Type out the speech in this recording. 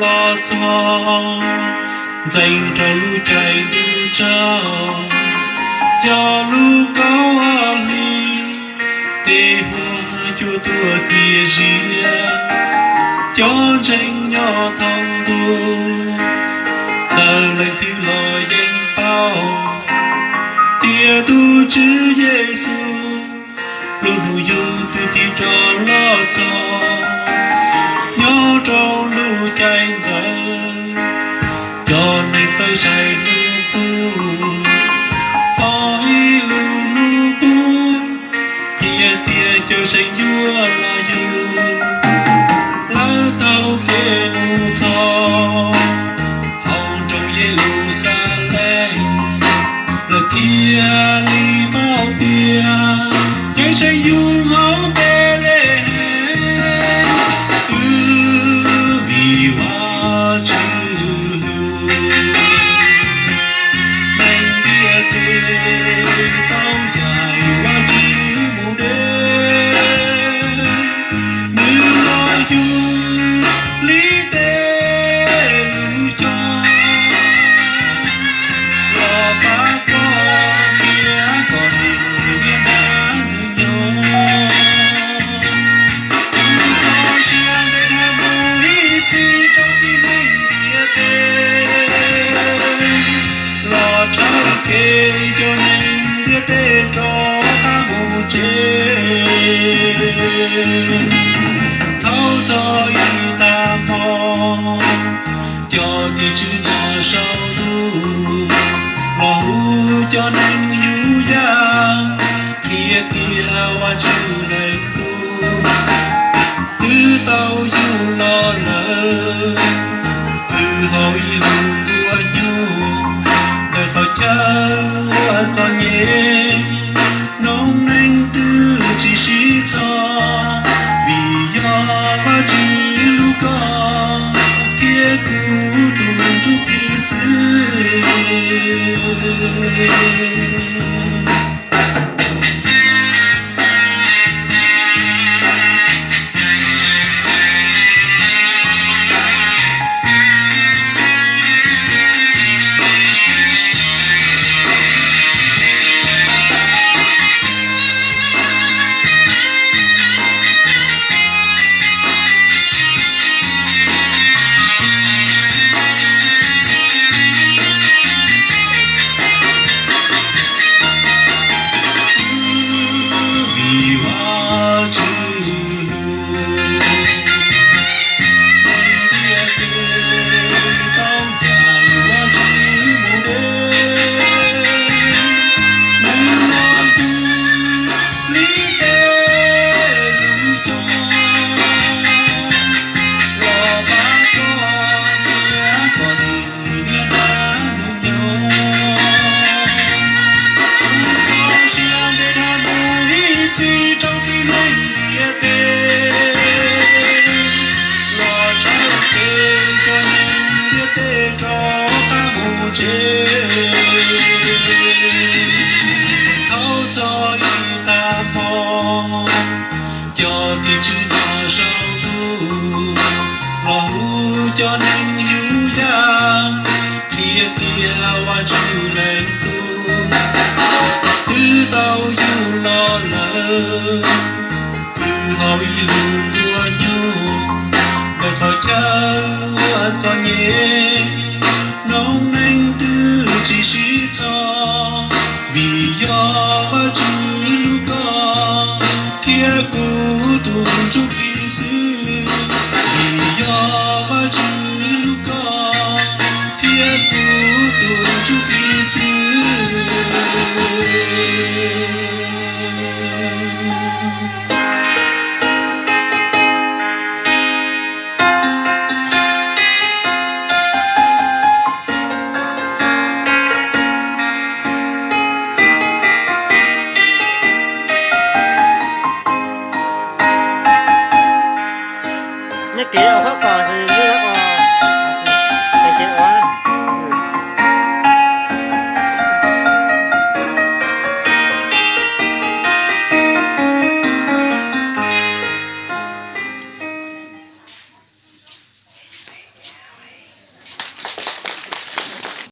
Los txog ntxeev rau lub caij ntuj tsaug, yog lub kaub hli, tej huab cua tuaj txias zias, cov ntseeg nyob thoob ntuj, txawm leej twg los yeej paub tias tus Tswv Yexus lub hnub yug twb tig rov los txog. Nyob rau lub caij ntawd, cov neeg txawj saib hnub qub, pom ib lub hnub qub, qhia tias Cawmseej yuav los yug. Lawv taug kev mus txog hauv nroog Yeluxalees, lawv thiaj li paub tias Cawmseej yug hauv Npelehees, twb vim Vajtswv hlub. Neeg ntiaj teb tau ncaim Vajtswv mus deb, nws los yug li tej lus cog, los pab koj thiab kom nws niaj hnub ntxwg nyoog. Kuv tso siab ntev dhau mus ib txhis rau tib neeg ntiaj teb, los rhawv kev cov neeg ntiaj teb rov qab mus tsev. Thaum txog ib tag hmo, cov tim tswv nyob saum ntuj los hu cov neeg Yudais, qhia tias Vajtswv Leej Tub twb tau yug los lawm, pw hauv ib lub nkuaj nyuj ntawm qhov chaw uas txom nyem. Noob neej twb tsis sib txog, vim yog Vajtswv hlub koj thiab kuv tus ntsuj plig xwb. Vim Vajtswv hlub, neeg ntiaj teb tau ncaim Vajtswv mus deb, nws los yug li tej lus cog, los pab koj thiab kom nws niaj hnub ntxwg nyoog. Kuv tso siab ntev dhau mus ib txhis rau tib neeg ntiaj teb, los rhawv kev cov neeg ntiaj teb rov qab mus tsev. Thaum txog ib tag hmo, cov tim tswv nyob saum ntuj los hu cov neeg Yudais, qhia tias Vajtswv Leej Tub twb tau yug los lawm, pw hauv ib lub nkuaj nyuj ntawm qhov chaw uas txom nyem. Noob